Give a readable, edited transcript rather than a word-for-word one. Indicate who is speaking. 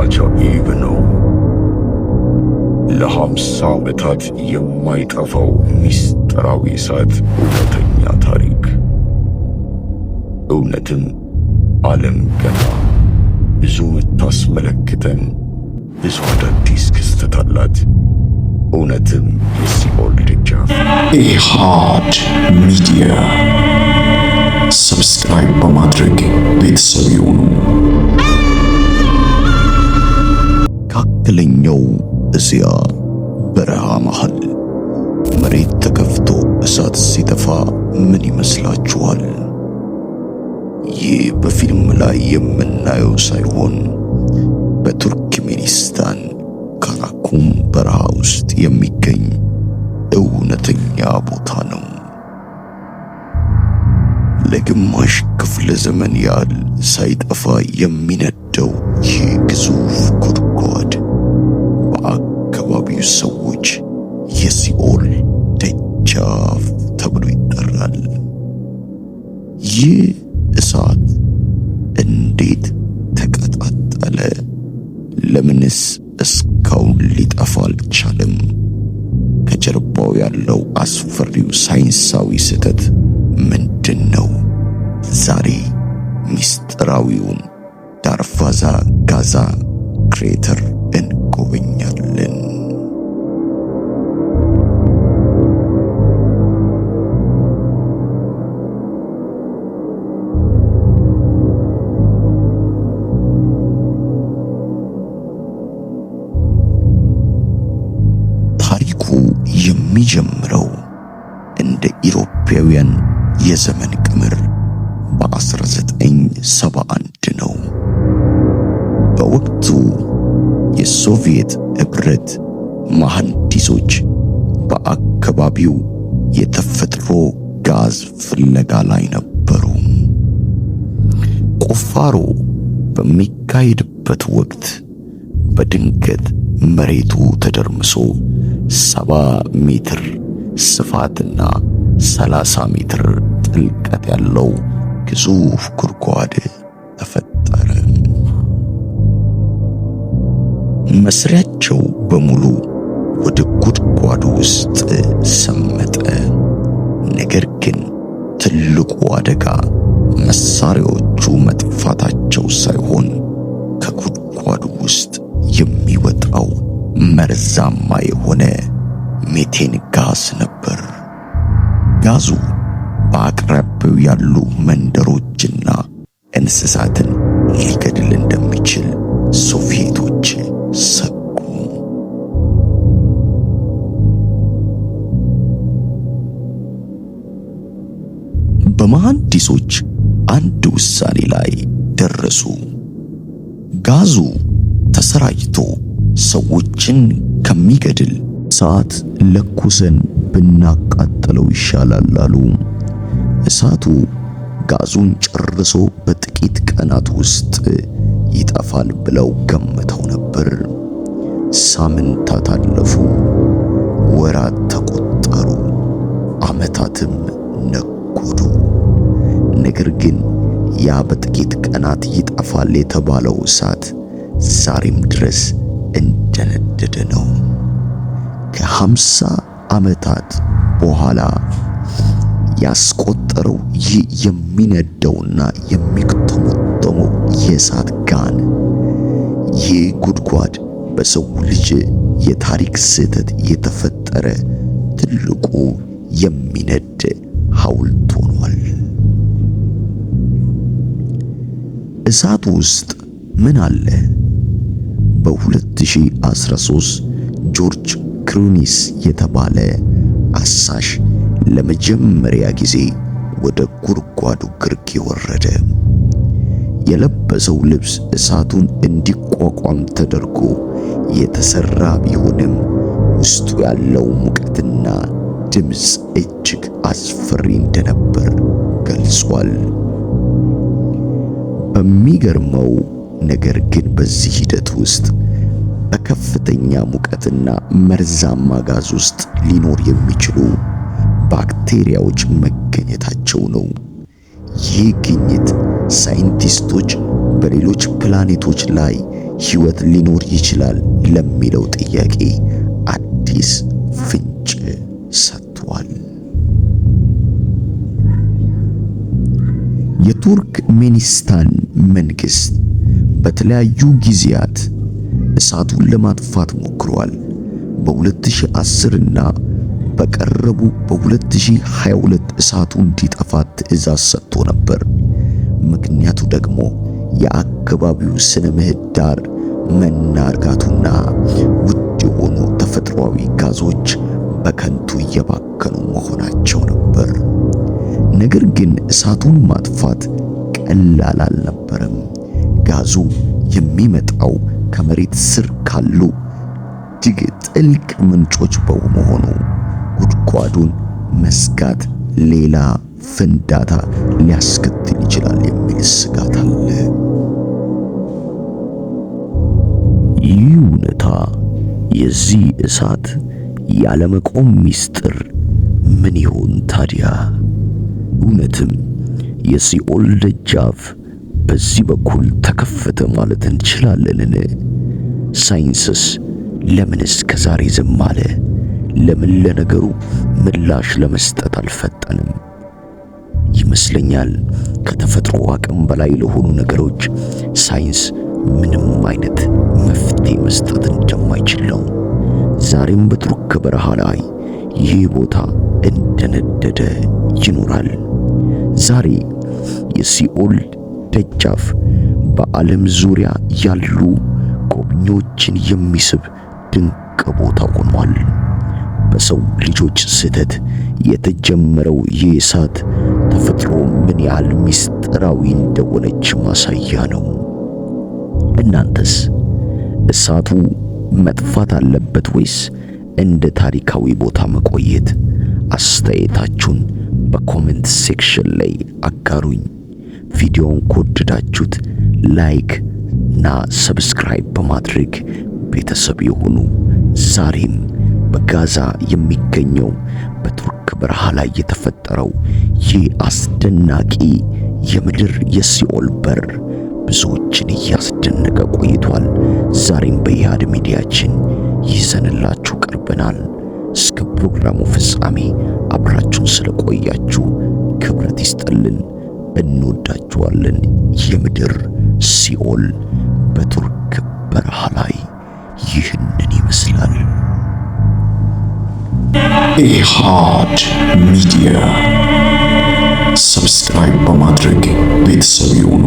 Speaker 1: አጃኢብ ነው። ለ50 ዓመታት የማይጠፋው ምስጢራዊ እሳት እውነተኛ ታሪክ። እውነትም ዓለም ገና ብዙ የምታስመለክተን ብዙ አዳዲስ ክስተት አላት። እውነትም የሲኦል ደጃፍ።
Speaker 2: ኢሃድ ሚዲያ subscribe በማድረግ ቤተሰብ ይሁኑ። መካከለኛው እስያ በረሃ መሃል መሬት ተከፍቶ እሳት ሲተፋ ምን ይመስላችኋል? ይህ በፊልም ላይ የምናየው ሳይሆን በቱርክሜኒስታን ካራኩም በረሃ ውስጥ የሚገኝ እውነተኛ ቦታ ነው። ለግማሽ ክፍለ ዘመን ያህል ሳይጠፋ የሚነደው ይህ ግዙፍ ጉድጓድ በአካባቢው ሰዎች የሲኦል ደጃፍ ተብሎ ይጠራል። ይህ እሳት እንዴት ተቀጣጠለ? ለምንስ እስካሁን ሊጠፋ አልቻለም? ከጀርባው ያለው አስፈሪው ሳይንሳዊ ስህተት ምንድን ነው? ዛሬ ምስጢራዊውን ዳርቫዛ ጋዛ crater እንጎበኛለን። ታሪኩ የሚጀምረው እንደ ኢሮፓውያን የዘመን ቀመር በ1971 ነው። በወቅቱ የሶቪየት ኅብረት መሐንዲሶች በአካባቢው የተፈጥሮ ጋዝ ፍለጋ ላይ ነበሩ። ቁፋሮ በሚካሄድበት ወቅት በድንገት መሬቱ ተደርምሶ 70 ሜትር ስፋትና 30 ሜትር ጥልቀት ያለው ግዙፍ ጉድጓድ ተፈጠረ። መስሪያቸው በሙሉ ወደ ጉድጓዱ ውስጥ ሰመጠ። ነገር ግን ትልቁ አደጋ መሳሪያዎቹ መጥፋታቸው ሳይሆን ከጉድጓዱ ውስጥ የሚወጣው መርዛማ የሆነ ሜቴን ጋዝ ነበር። ጋዙ በአቅራቢያው ያሉ መንደሮችና እንስሳትን ሊገድል እንደሚችል ሶቪየቶች ሰጉ። በመሐንዲሶች አንድ ውሳኔ ላይ ደረሱ። ጋዙ ተሰራጭቶ ሰዎችን ከሚገድል እሳት ለኩሰን ብናቃጥለው ይሻላል አሉ። እሳቱ ጋዙን ጨርሶ በጥቂት ቀናት ውስጥ ይጠፋል ብለው ገምተው ነበር። ሳምንታት አለፉ፣ ወራት ተቆጠሩ፣ ዓመታትም ነጎዱ። ነገር ግን ያ በጥቂት ቀናት ይጠፋል የተባለው እሳት ዛሬም ድረስ እንደነደደ ነው። ከ50 ዓመታት በኋላ ያስቆጠረው ይህ የሚነደውና የሚተሞተመው የእሳት ጋን፣ ይህ ጉድጓድ በሰው ልጅ የታሪክ ስህተት የተፈጠረ ትልቁ የሚነድ ሐውልት ሆኗል። እሳቱ ውስጥ ምን አለ? በ2013 ጆርጅ ክሩኒስ የተባለ አሳሽ ለመጀመሪያ ጊዜ ወደ ጉድጓዱ ግርጌ ወረደ። የለበሰው ልብስ እሳቱን እንዲቋቋም ተደርጎ የተሰራ ቢሆንም ውስጡ ያለው ሙቀትና ድምፅ እጅግ አስፈሪ እንደነበር ገልጿል። በሚገርመው ነገር ግን በዚህ ሂደት ውስጥ በከፍተኛ ሙቀትና መርዛማ ጋዝ ውስጥ ሊኖር የሚችሉ ባክቴሪያዎች መገኘታቸው ነው። ይህ ግኝት ሳይንቲስቶች በሌሎች ፕላኔቶች ላይ ሕይወት ሊኖር ይችላል ለሚለው ጥያቄ አዲስ ፍንጭ ሰጥቷል። የቱርክሜኒስታን መንግስት በተለያዩ ጊዜያት እሳቱን ለማጥፋት ሞክሯል። በ2010 እና በቀረቡ በ2022 እሳቱ እንዲጠፋ ትዕዛዝ ሰጥቶ ነበር። ምክንያቱ ደግሞ የአካባቢው ስነ ምህዳር መናጋቱና ውድ የሆኑ ተፈጥሯዊ ጋዞች በከንቱ እየባከኑ መሆናቸው ነበር። ነገር ግን እሳቱን ማጥፋት ቀላል አልነበረም። ጋዙ የሚመጣው ከመሬት ስር ካሉ እጅግ ጥልቅ ምንጮች በመሆኑ ጉድጓዱን መዝጋት ሌላ ፍንዳታ ሊያስከትል ይችላል የሚል ስጋት አለ። ይህ እውነታ የዚህ እሳት ያለመቆም ሚስጥር ምን ይሆን ታዲያ? እውነትም የሲኦል ደጃፍ በዚህ በኩል ተከፈተ ማለት እንችላለንን? ሳይንስስ ለምን እስከ ዛሬ ዝም አለ? ለምን ለነገሩ ምላሽ ለመስጠት አልፈጠንም? ይመስለኛል ከተፈጥሮ አቅም በላይ ለሆኑ ነገሮች ሳይንስ ምንም አይነት መፍትሄ መስጠት እንደማይችል ነው። ዛሬም በቱርክ በረሃ ላይ ይህ ቦታ እንደነደደ ይኖራል። ዛሬ የሲኦል ደጃፍ በዓለም ዙሪያ ያሉ ጎብኚዎችን የሚስብ ድንቅ ቦታ ሆኗል። በሰው ልጆች ስህተት የተጀመረው ይህ እሳት ተፈጥሮ ምን ያህል ምስጢራዊ እንደሆነች ማሳያ ነው። እናንተስ እሳቱ መጥፋት አለበት ወይስ እንደ ታሪካዊ ቦታ መቆየት? አስተያየታችሁን በ comment section ላይ አጋሩኝ። ቪዲዮውን ከወደዳችሁት like እና subscribe በማድረግ ቤተሰብ የሆኑ። ዛሬም በጋዛ የሚገኘው በቱርክ በረሃ ላይ የተፈጠረው ይህ አስደናቂ የምድር የሲኦል በር ብዙዎችን እያስደነቀ ቆይቷል። ዛሬም በኢሃድ ሚዲያችን ይዘንላችሁ ቀርበናል። እስከ ፕሮግራሙ ፍጻሜ አብራችሁን ስለቆያችሁ ክብረት ይስጥልን። እንወዳችኋለን። የምድር ሲኦል በቱርክ በረሃ ላይ ይህንን ይመስላል።
Speaker 1: ኢሃድ ሚዲያ subscribe በማድረግ ቤተሰብ ይሁኑ።